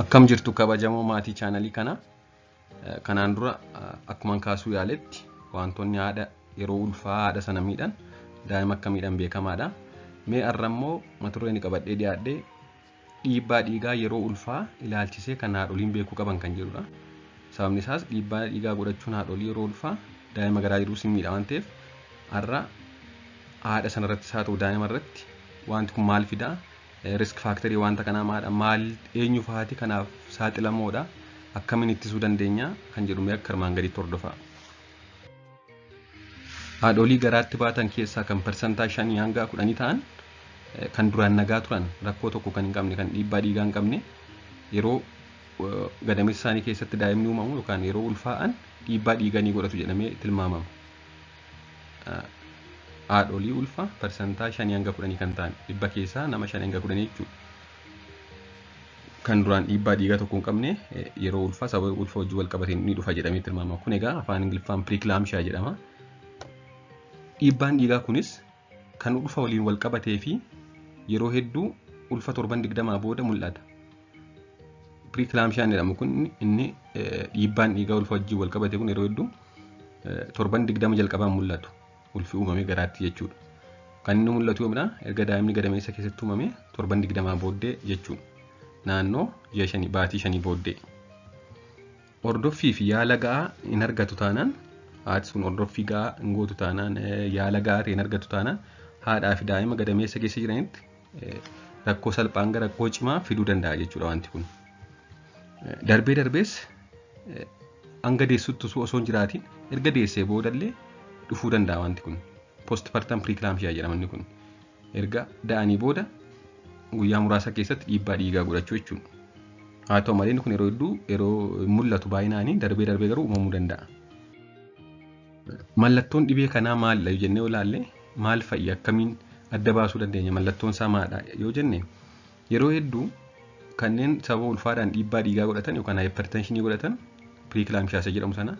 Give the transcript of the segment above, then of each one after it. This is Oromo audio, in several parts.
Akkam jirtu kabajamoo maatii chaanalii kanaa? Kanaan dura akkuman kaasuu yaaletti wantoonni haadha yeroo ulfaa haadha sana miidhan daa'ima akka miidhan beekamaadha. Mee har'a immoo mata dureen qabadhee dhiyaadhee dhiibbaa dhiigaa yeroo ulfaa ilaalchisee kan haadholiin beekuu qaban kan jedhudha. Sababni isaas dhiibbaa dhiigaa godhachuun haadholii yeroo ulfaa daa'ima garaa jiruus hin miidha waan ta'eef har'a haadha sanarrattis haa ta'u daa'ima irratti wanti kun maal fidaa? Risk factorii wanta kanaa maadha? Maal eenyu faati kanaaf saaxilamoodha? Akkamiin ittisuu dandeenya? Kan jedhu mee akka armaan gadiitti hordofaa. Haadholii garaatti baatan keessaa kan 5% hanga 10 ta'an kan duraan nagaa turan rakkoo tokko kan hin qabne kan dhiibbaa dhiigaa hin qabne yeroo gadameessa isaanii keessatti daa'imni uumamu yookaan yeroo ulfaa'an dhiibbaa dhiigaa ni godhatu jedhamee tilmaamama. Haadholii ulfa 5% hanga 10 kan ta'an dhibba keessaa nama 5 hanga 10 jechuudha. Kan duraan dhiibbaa dhiigaa tokko hin qabne yeroo ulfaa sababa ulfa wajjin wal qabateen ni dhufa jedhamee tilmaamama. Kun egaa afaan Ingiliffaan preeclampsia jedhama. Dhiibbaan dhiigaa kunis kan ulfa waliin wal qabatee fi yeroo hedduu ulfa torban 20 booda mul'ata. Preeclampsiaan jedhamu kun inni dhiibbaan dhiigaa ulfa wajjin wal qabate kun yeroo hedduu torban 20 jalqabaan mul'atu. Ulfi uumamee garaatti jechuudha. Kan inni mul'atu yoomidha? Erga daa'imni gadameessa keessatti uumame torban 20 booddee jechuudha. Naannoo ji'a 5 baatii 5 booddee. Hordoffii fi yaala ga'aa hin argatu taanaan haati sun hordoffii ga'aa hin gootu taanaan yaala ga'aa ta'e hin argatu taanaan haadhaa fi daa'ima gadameessa keessa jiranitti rakkoo salphaan gara rakkoo cimaa fiduu danda'a jechuudha wanti kun. Darbee darbees hanga deessutti osoo hin jiraatiin erga deessee boodallee dhufuu danda'a wanti kun. Postpartum preeclampsia jedhama inni kun. Erga da'anii booda guyyaa muraasa keessatti dhiibbaa dhiigaa godhachuu jechuudha. Haa ta'u malee inni kun yeroo hedduu yeroo mul'atu baay'inaanii darbee darbee garuu uumamuu danda'a. Mallattoon dhibee kanaa maalidha yoo jennee ilaalle maal fa'i akkamiin adda baasuu dandeenya mallattoon isaa maalidha yoo jenne yeroo hedduu kanneen sababa ulfaadhaan dhiibbaa dhiigaa godhatan yookaan hypertensionii godhatan preeclampsia isa jedhamu sana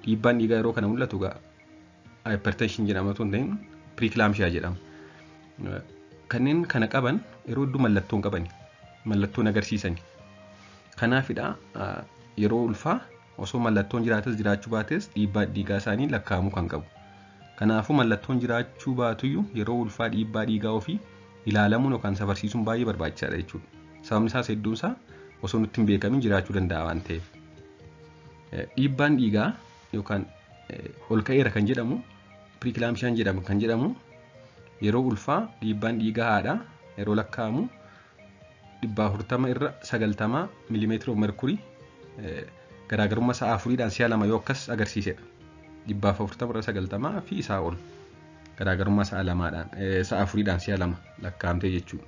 dhiibbaan dhiigaa yeroo kana mul'atu egaa hypertension jedhama otoo hin ta'in preeclampsia jedhama. Kanneen kana qaban yeroo hedduu mallattoo hin qabani. Mallattoon agarsiisani. Kanaafidha yeroo ulfaa osoo mallattoon jiraates jiraachuu baates dhiibbaa dhiigaa isaanii lakkaa'amuu kan qabu. Kanaafuu mallattoon jiraachuu baatuyyuu yeroo ulfaa dhiibbaa dhiigaa ofii ilaalamuun yookaan safarsiisuun baay'ee barbaachisaadha jechuudha. Sababni isaas hedduun isaa osoo nutti hin beekamin jiraachuu danda'a waan ta'eef. Dhiibbaan dhiigaa yookaan ol ka'eera kan jedhamu preeclampsiaan jedhama kan jedhamu yeroo ulfaa dhiibbaan dhiigaa haadhaa yeroo lakkaa'amu 140 irra 90 millimeter of mercury garaagarummaa sa'a afuriidhaan si'a lama yoo akkas agarsiisedha. 140 irra 90 fi isaa ol garaagarummaa sa'a lamaadhaan sa'a afuriidhaan si'a lama lakkaa'amtee jechuudha.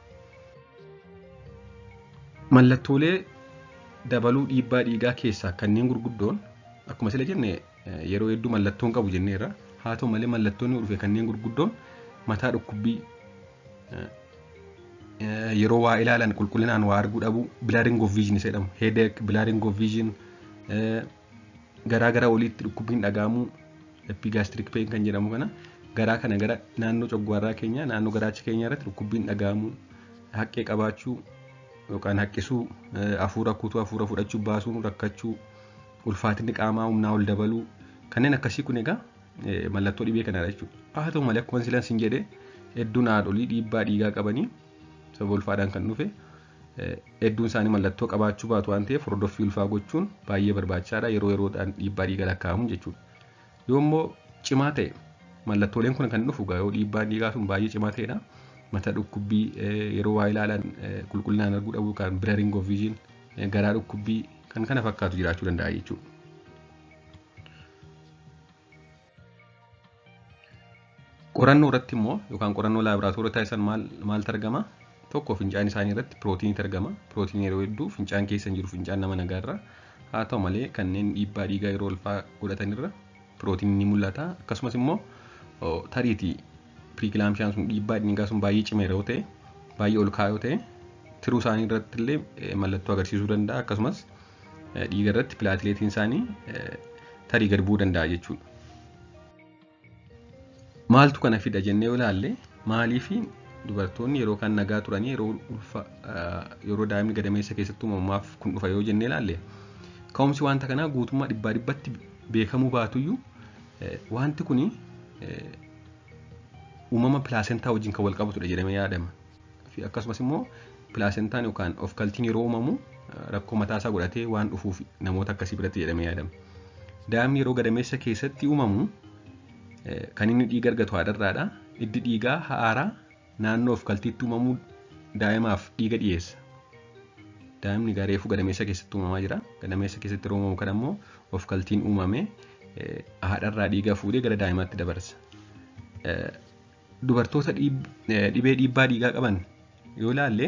Mallattoolee dabaluu dhiibbaa dhiigaa keessaa kanneen gurguddoon akkuma sila jenne yeroo hedduu mallattoon qabu jenneerra. Haa ta'u malee mallattoonni dhufe kanneen gurguddoon mataa dhukkubbii, yeroo waa ilaalan qulqullinaan waa arguu dhabuu, blurring of vision isa jedhamu, headache, blurring of vision, garaa gara oliitti dhukkubbiin dhaga'amuu, epigastric pain kan jedhamu kana garaa kana gara naannoo coggaarraa keenya naannoo garaacha keenya irratti dhukkubbiin dhaga'amuu, haqqee qabaachuu yookaan haqqisuu, hafuura kutuu, hafuura fudhachuu, baasuun rakkachuu, ulfaatinni qaamaa humnaa ol dabaluu kanneen akkasii kun egaa mallattoo dhibee kanaadha jechuudha. Haa ta'u malee akkuma silan sin jedhe hedduun haadholii dhiibbaa dhiigaa qabanii sababa ulfaadhaan kan dhufe hedduun isaanii mallattoo qabaachuu baatu waan ta'eef hordoffii ulfaa gochuun baay'ee barbaachisaadha yeroo yeroodhaan dhiibbaa dhiigaa lakkaa'amu jechuudha. Yoo immoo cimaa ta'e mallattooleen kun kan dhufu yoo dhiibbaan dhiigaa sun baay'ee cimaa ta'edha. Mata dhukkubbii yeroo waa ilaalan qulqullinaan arguu dhabuu kan blurring of vision garaa dhukkubbii kan kana fakkaatu jiraachuu danda'a jechuudha. Qorannoo irratti immoo yookaan qorannoo laaboraatoorii taasisan maaltu argama? Tokko fincaan isaanii irratti pirootiiniitu argama. Pirootiin yeroo hedduu fincaan keessa hin jiru fincaan nama nagaa irra. Haa ta'u malee kanneen dhiibbaa dhiigaa yeroo ulfaa godhatan irra pirootiin ni mul'ata. Akkasumas immoo tariitii preeclampsiaan sun dhiibbaa dhiigaa sun baay'ee cimeera yoo ta'e baay'ee ol ka'aa yoo ta'e tiruu isaanii irratti illee mallattoo agarsiisuu danda'a. Akkasumas dhiiga irratti pilaatileetiin isaanii tarii gad bu'uu danda'a jechuudha. Maaltu kana fida jennee yoo ilaalle maaliif Dubartoonni yeroo kan nagaa turanii yeroo ulfa yeroo daa'imni gadameessa keessatti uumamaaf kun dhufa yoo jennee ilaalle, ka'umsi wanta kanaa guutummaa dhibbaa dhibbatti beekamuu baatuyyuu, wanti kun uumama pilaasentaa wajjin kan wal qabatudha jedhamee yaadama. Fi akkasumas immoo pilaasentaan yookaan of kaltiin yeroo uumamu rakkoo mataasaa godhatee waan dhufuuf namoota akkasii biratti jedhamee yaadama. Daa'imni yeroo gadameessa keessatti uumamu kan inni dhiiga argatu haadharraadha. Hiddi dhiigaa haaraa naannoo of kaltiitti uumamuu daa'imaaf dhiiga dhiyeessa. Daa'imni reefuu gadameessa keessatti uumamaa jira. Gadameessa keessatti yeroo uumamu kana immoo of kaltiin uumame haadharraa dhiiga fuudhee gara daa'imaatti dabarsa. Dubartoota dhibee dhiibbaa dhiigaa qaban yoo ilaalle,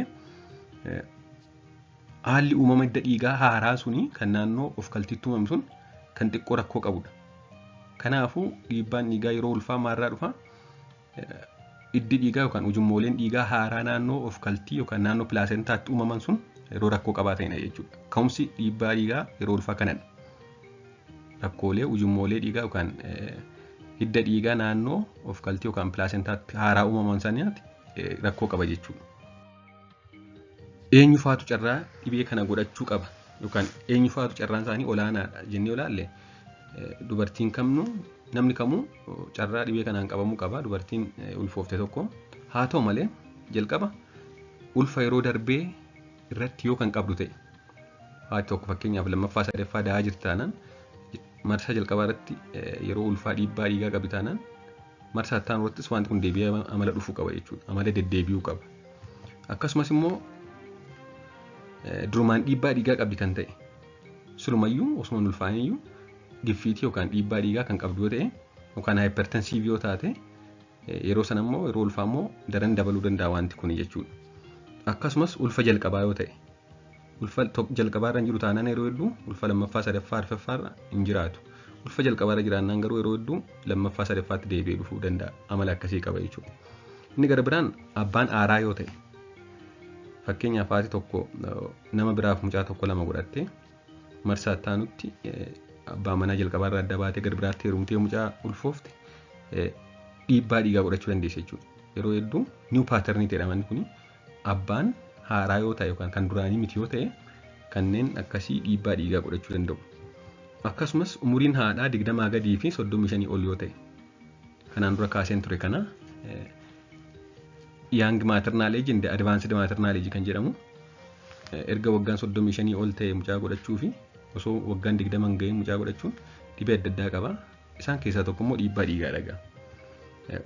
haalli uumama hidda dhiigaa haaraa suni kan naannoo of kaltiitti uumamu sun kan xiqqoo rakkoo qabudha. Kanaafuu dhiibbaan dhiigaa yeroo ulfaa maalirraa dhufa? Hiddi dhiigaa yookaan ujummooleen dhiigaa haaraa naannoo of kaltii yookaan naannoo pilaasentaatti uumaman sun yeroo rakkoo qabaatanidha jechuudha. Ka'umsi dhiibbaa dhiigaa yeroo ulfaa kanadha. Rakkoolee ujummoolee dhiigaa yookaan hidda dhiigaa naannoo of kaltii yookaan pilaasentaatti haaraa uumaman sanaatti rakkoo qaba jechuudha. Eenyu faatu carraa dhibee kana godhachuu qaba yookaan eenyu faatu carraan isaanii olaanaadha jennee ilaalle, dubartiin kamnuu, namni kamuu carraa dhibee kanaan qabamuu qaba dubartiin ulfoofte tokko. Haa ta'u malee, jalqaba ulfa yeroo darbee irratti yoo kan qabdu ta'e, haati tokko fakkeenyaaf lammaffaa sadaffaa da'aa jirti taanaan, marsaa jalqabaa irratti yeroo ulfaa dhiibbaa dhiigaa qabdi taanaan, marsaa itti aanu irrattis wanti kun deebi'ee amala dhufuu qaba jechuudha. Amala deddeebi'uu qaba. Akkasumas immoo durumaan dhiibbaa dhiigaa qabdi kan ta'e, silumayyuu osuma hin ulfaaniyyuu giffiitii yookaan dhiibbaa dhiigaa kan qabdu yoo ta'e yookaan hypertensive yoo taate, yeroo sana immoo yeroo ulfaa immoo daran dabaluu danda'a wanti kun jechuudha. Akkasumas ulfa jalqabaa yoo ta'e, ulfa jalqabaa irra hin jiru taanaan yeroo hedduu ulfa lammaffaa, sadaffaa, arfaffaa irra hin jiraatu. Ulfa jalqabaa irra jiraannaan garuu yeroo hedduu lammaffaa sadaffaatti deebi'ee dhufuu danda'a. Amala akkasii qaba jechuudha. Inni gara biraan abbaan aaraa yoo ta'e, fakkeenyaaf haati tokko nama biraaf mucaa tokko lama godhattee, marsaa itti aanutti abbaa manaa jalqabaa irraa adda baatee gara biraatti heerumtee mucaa ulfoofte, dhiibbaa dhiigaa godhachuu dandeessa jechuudha. Yeroo hedduu new pattern jedhama inni kuni. Abbaan haaraa yoo ta'e yookaan kan duraanii miti yoo ta'e, kanneen akkasii dhiibbaa dhiigaa godhachuu danda'u. Akkasumas umuriin haadhaa 20 gadii fi 35 ol yoo ta'e, kanaan dura kaaseen ture kana, young maternal age and advanced maternal age kan jedhamu, erga waggaan 35 ol ta'e mucaa godhachuu fi osoo waggaan 20 hin gahin mucaa godhachuun dhibee adda addaa qaba. Isaan keessaa tokko immoo dhiibbaa dhiigaa dhaga.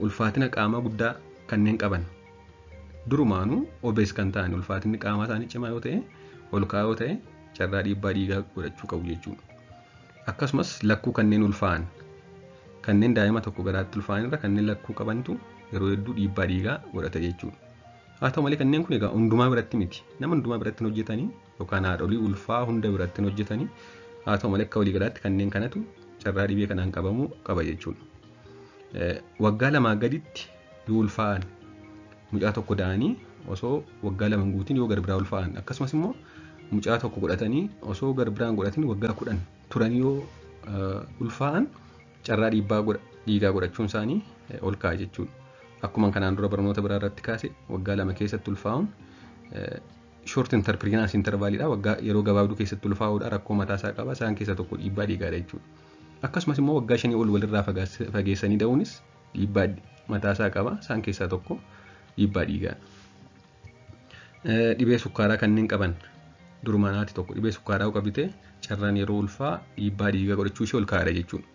Ulfaatina qaamaa guddaa kanneen qaban, durumaanuu obese kan ta'an, ulfaatinni qaamaa isaanii cimaa yoo ta'e, ol ka'aa yoo ta'e, carraa dhiibbaa dhiigaa godhachuu qabu jechuudha. Akkasumas lakkuu kanneen ulfaa'an, kanneen daa'ima tokko garaatti ulfaa'an irra kanneen lakkuu qabantu yeroo hedduu dhiibbaa dhiigaa godhata jechuudha. Haa ta'u malee, kanneen kun egaa hundumaa biratti miti. Nama hundumaa biratti hin hojjetanii yookaan haadholii ulfaa hunda biratti hin hojjetanii. Haa ta'u malee, akka waliigalaatti kanneen kanatu carraa dhibee kanaan qabamuu qaba jechuudha. Waggaa 2 gaditti yoo ulfaa'an, mucaa tokko da'anii osoo waggaa 2 hin guutin yoo gara biraa ulfaa'an, akkasumas immoo mucaa tokko godhatanii osoo gara biraan godhatin waggaa 10 turanii yoo ulfaa'an, carraa dhiibbaa dhiigaa godhachuun isaanii ol ka'a jechuudha. Akkuma kanaan dura barnoota biraa irratti kaase, waggaa 2 keessatti ulfaa'uun short interpregnancy intervalidha. Waggaa yeroo gabaabduu keessatti ulfaa'uudha, rakkoo mataasaa qaba. Isaan keessaa tokko dhiibbaa dhiigaadha jechuudha. Akkasumas immoo waggaa 5 ol walirraa fageessanii da'uunis dhiibbaa mataasaa qaba. Isaan keessaa tokko dhiibbaa dhiigaadha. Dhibee sukkaaraa kanneen qaban, durumaan haati tokko dhibee sukkaaraa yoo qabdi ta'e, carraan yeroo ulfaa dhiibbaa dhiigaa godhachuu ishee ol ka'aadha jechuudha.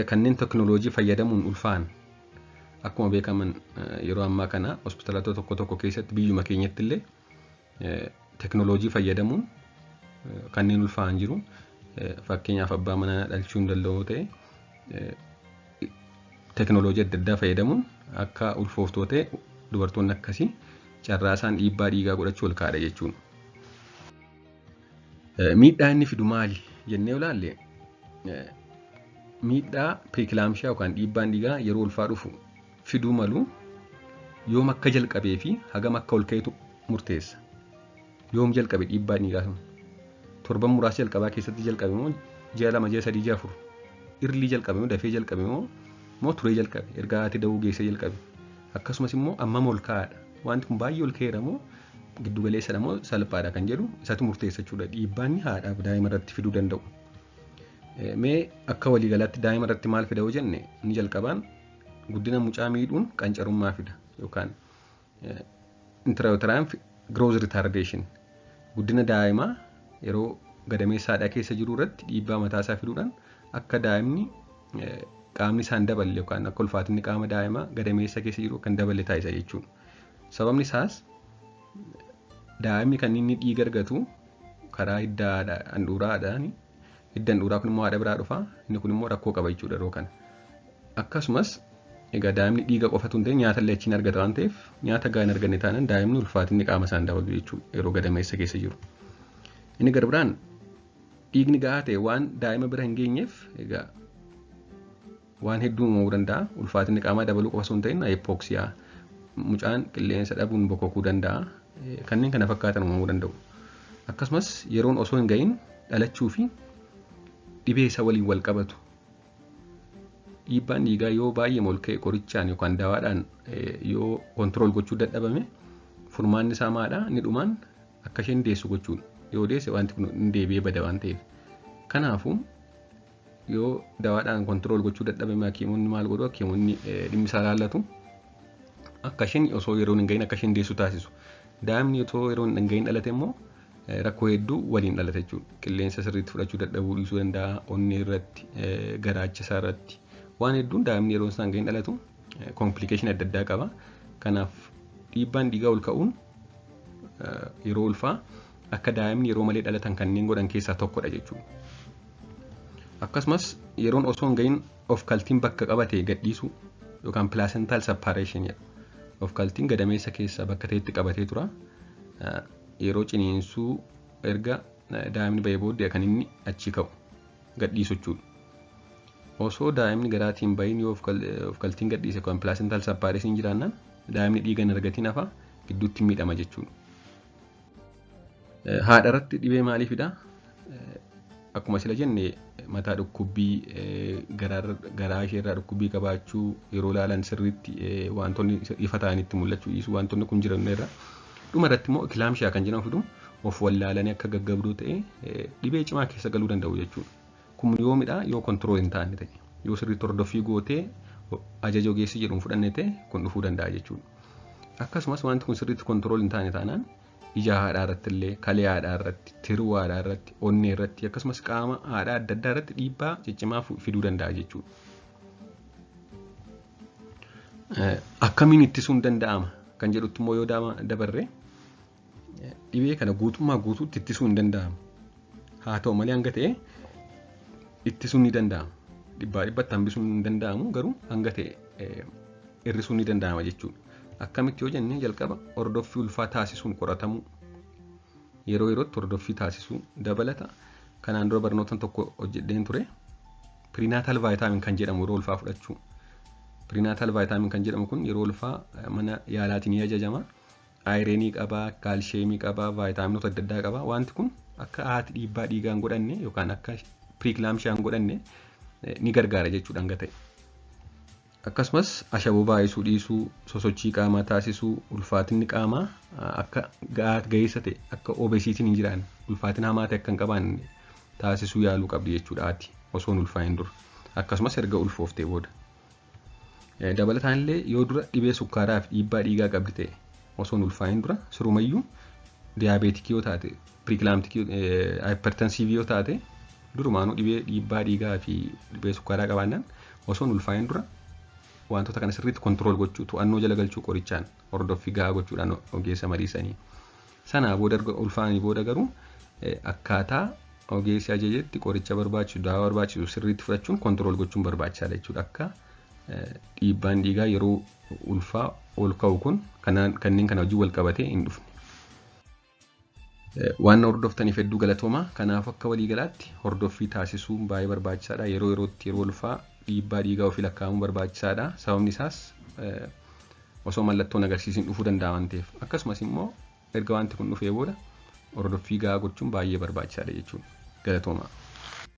Kanneen teknooloojii fayyadamuun ulfaa'an, akkuma beekaman yeroo ammaa kana hospitaalota tokko tokko keessatti, biyyuma keenyatti illee teknooloojii fayyadamuun kanneen ulfaa'an jiru. Fakkeenyaaf abbaa manaa dhalchuu hin danda'u ta'e, teknooloojii adda addaa fayyadamuun akka ulfooftoo ta'e, dubartoonni akkasii carraa isaan dhiibbaa dhiigaa godhachuu ol ka'aadha jechuudha. Miidhaa inni fidu maali jennee ilaalle, miidhaa preeclampsia yookaan dhiibbaan dhiigaa yeroo ulfaa dhufu fiduu malu yoom akka jalqabee fi hagam akka ol ka'etu murteessa. Yoom jalqabe dhiibbaan dhiigaa sun? Torban muraasa jalqabaa keessatti jalqabe moo ji'a 2, ji'a 3, ji'a 4? Early jalqabe moo, dafee jalqabe moo turee jalqabe, erga haati da'uu geessee jalqabe? Akkasumas immoo ammam ol ka'aadha. Wanti kun baay'ee ol ka'eera moo giddu galeessadha moo salphaadha kan jedhu isatu murteessa jechuudha. Dhiibbaan haadhaaf daa'ima irratti fiduu danda'u. Mee akka waliigalaatti daa'ima irratti maal fida yoo jenne inni jalqabaan guddina mucaa miidhuun qancarummaa fida yookaan intrauterine growth retardation guddina daa'imaa yeroo gadameessa haadhaa keessa jiru irratti dhiibbaa mataasaa fiduudhaan akka daa'imni qaamni isaa hin daballe yookaan akka ulfaatinni qaama daa'imaa gadameessa keessa jiru akka hin daballe taasisa jechuudha. Sababni isaas daa'imni kan inni dhiiga argatu karaa hidda handhuuraadhaani. Hidda handhuuraa kun immoo haadha biraa dhufa. Inni kun immoo rakkoo qaba jechuudha yeroo kana. Akkasumas egaa daa'imni dhiiga qofatu hin ta'in nyaata illee achiin argata waan ta'eef nyaata gahaa hin arganne taanaan daa'imni ulfaatinni qaama isaa hin dabalu jechuudha yeroo gadameessa keessa jiru. Inni gara biraan dhiigni gahaa ta'e waan daa'ima bira hin geenyeef egaa waan hedduu uumamuu danda'a. Ulfaatinni qaamaa dabaluu qofa osoo hin ta'in hypoxia mucaan qilleensa dhabuun bokokuu danda'a. Kanneen kana fakkaatan uumamuu danda'u. Akkasumas yeroon osoo hin gahin dhalachuu fi dhibee isa waliin wal qabatu. Dhiibbaan dhiigaa yoo baay'ee ol ka'e qorichaan yookaan dawaadhaan yoo control gochuu dadhabame furmaanni isaa maadha? Inni dhumaan akka isheen deessu gochuudha. Yoo deesse wanti kun hin deebi'ee bada waan ta'eef. Kanaafuu yoo dawaadhaan control gochuu dadhabame hakiimonni maal godhu? Hakiimonni dhimmi isaa ilaallatu akka isheen osoo yeroon hin gahin akka isheen deessu taasisu. Daa'imni osoo yeroon hin gahin dhalate immoo rakkoo hedduu waliin dhalata jechuudha. Qilleensa sirriitti fudhachuu dadhabuu dhiisuu danda'a, onnee irratti, garaacha isaa irratti waan hedduun daa'imni yeroo isaan gahin dhalatu complication adda addaa qaba. Kanaaf dhiibbaan dhiigaa ol ka'uun yeroo ulfaa akka daa'imni yeroo malee dhalatan kanneen godhan keessaa tokkodha jechuudha. Akkasumas yeroon osoo hin gahin of kaltiin bakka qabate gadhiisuu yookaan placental separation jedha. Of kaltiin gadameessa keessa bakka ta'etti qabatee tura. Yeroo ciniinsuu erga daa'imni bahee booddee kan inni achi ka'u gadhiisu jechuudha. Osoo daa'imni garaatiin bahin yoo of kaltiin gadhiise yookaan placental separation jiraannaan daa'imni dhiiga hin argatiin hafa, gidduutti miidhama jechuudha. Haadha irratti dhibee maalii fidaa? Akkuma sila jenne mataa dhukkubbii, garaa isheerraa dhukkubbii qabaachuu, yeroo ilaalan sirriitti wantoonni ifa ta'anitti mul'achuu dhiisuu, wantoonni kun jiran irra. Dhuma irratti immoo eclampsia kan jedhamu fidu, of wallaalanii akka gaggabduu ta'e dhibee cimaa keessa galuu danda'u jechuudha. Kun yoomidha? Yoo control hin taane ta'e, yoo sirriitti hordoffii gootee ajaja ogeessi jedhuun fudhanne ta'e kun dhufuu danda'a jechuudha. Akkasumas wanti kun sirriitti control hin taane taanaan ija haadhaa irratti illee, kalee haadhaa irratti, tiruu haadhaa irratti, onnee irratti, akkasumas qaama haadhaa adda addaa irratti dhiibbaa ciccimaa fiduu danda'a jechuudha. Akkamiin ittisuun danda'ama kan jedhutti immoo yoo dabarre, dhibee kana guutummaa guutuutti ittisuu hin danda'amu. Haa ta'u malee hanga ta'e ittisuun ni danda'ama. Dhibbaa dhibbatti hambisuun hin danda'amu, garuu hanga ta'e hir'isuun ni danda'ama jechuudha. Akkamitti yoo jenne, jalqaba hordoffii ulfaa taasisuun qoratamuu, yeroo yerootti hordoffii taasisuu dabalata. Kanaan dura barnoota tokko hojjedheen ture. Prenatal vitamin kan jedhamu yeroo ulfaa fudhachuu. Prenatal vitamin kan jedhamu kun yeroo ulfaa mana yaalaatiin ni ajajama. Ironii qabaa, calciumii qabaa, vaayitaaminoota adda addaa qabaa. Wanti kun akka haati dhiibbaa dhiigaa hin godhanne yookaan akka preeclampsia hin godhanne ni gargaara jechuudha hanga ta'e. Akkasumas ashaboo baay'isuu dhiisuu, sosochii qaamaa taasisuu, ulfaatinni qaamaa akka ga'eessa ta'e, akka obesityn hin jiraanne, ulfaatina hamaa ta'e akka hin qabaanne taasisuu yaaluu qabdi jechuudha haati osoo hin ulfaayin dura. Akkasumas erga ulfooftee booda. Dabalataan illee yoo dura dhibee sukkaaraa fi dhiibbaa dhiigaa qabdi ta'e, osoo hin ulfaayin dura sirumayyuu diabeticii yoo taate, preeclampticii, hypertensiveii yoo taate, durumaanuu dhibee dhiibbaa dhiigaa fi dhibee sukkaaraa qabaannaan osoo hin ulfaayin dura wantoota kana sirriitti control gochuu, to'annoo jala galchuu, qorichaan hordoffii gahaa gochuudhaan ogeessa mariisanii. Sanaa booda, erga ulfaanii booda garuu akkaataa ogeessi ajajetti qoricha barbaachisu, dawaa barbaachisu sirriitti fudhachuun control gochuun barbaachisaadha jechuudha. Akka dhiibbaan dhiigaa yeroo ulfaa ol ka'u kun kanneen kana wajjin wal qabatee hin dhufne. Waan hordoftaniif hedduu galatooma. Kanaaf akka waliigalaatti hordoffii taasisuun baay'ee barbaachisaadha. Yeroo yerootti yeroo ulfaa dhiibbaa dhiigaa ofii lakkaa'amuun barbaachisaadha. Sababni isaas osoo mallattoon agarsiisin dhufuu danda'a waan ta'eef. Akkasumas immoo erga wanti kun dhufee booda hordoffii gahaa gochuun baay'ee barbaachisaadha jechuudha. Galatooma.